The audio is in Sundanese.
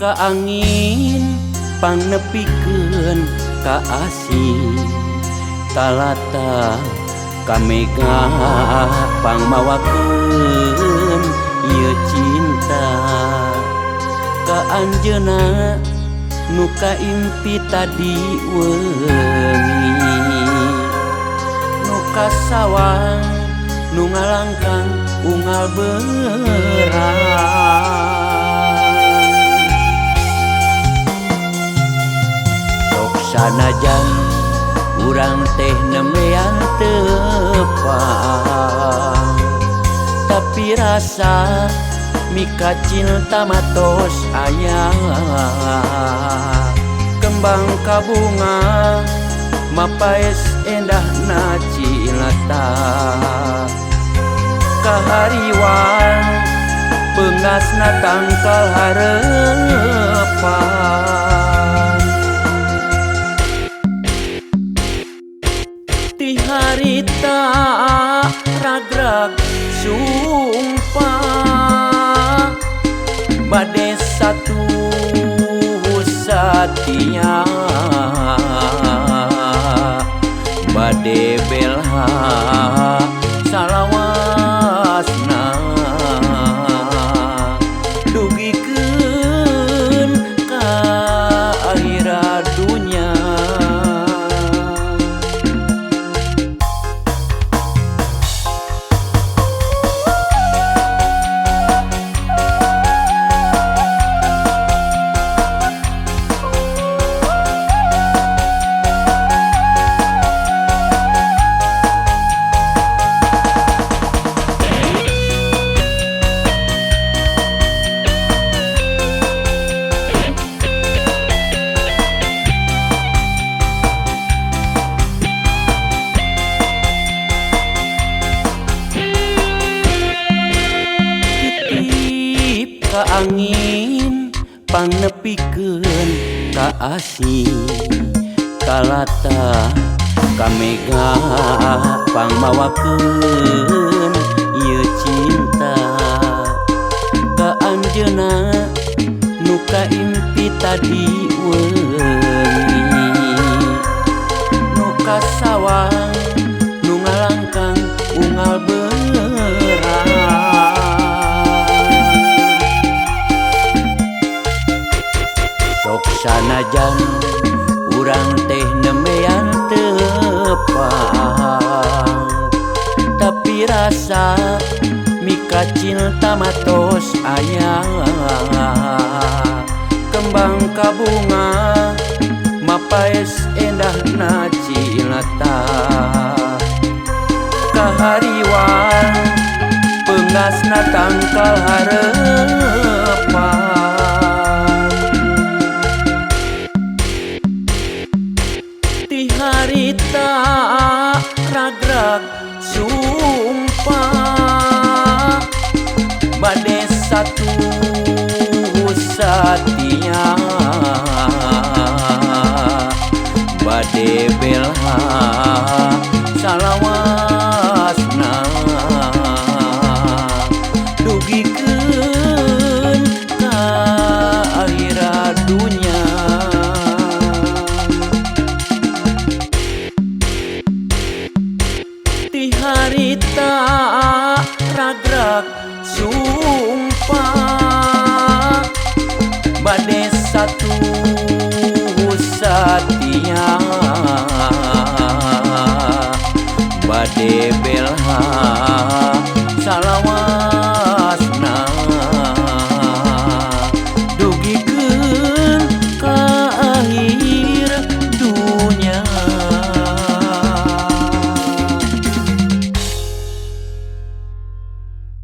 Ka angin pangnepikeun ka asih talata ka mega pangmawakeun ieu cinta ka anjeunna nu kaimpi tadi weungi nu kasawang nu ngalangkang unggal beurang. Sok sanajan urang teh nemean tepang, tapi rasa mika cinta matos aya. Kembang kabunga mapaes endahna cinta, kahariwang peungasna tangkal harepan. Ti harita ragrag sumpah bade satu satia, bade bela salawasna dugikeun ka akhirat dunya. Ka angin pangnepikeun ka asih talata ka mega pangmawakeun ieu cinta ka anjeunna nu kaimpi tadi weungi nu kasawang nu ngalangkang unggal beurang. Sok sanajan urang teh nemean tepang, tapi rasa mika cinta matos aya. Kembang kabunga mapaes endahna cinta, kahariwang peungasna tangkal harepan. Ti harita ragrag sumpah bade satu satia, bade bela salawasna dugikeun ka akhirat dunya. Ti harita ragrag sumpah bade satu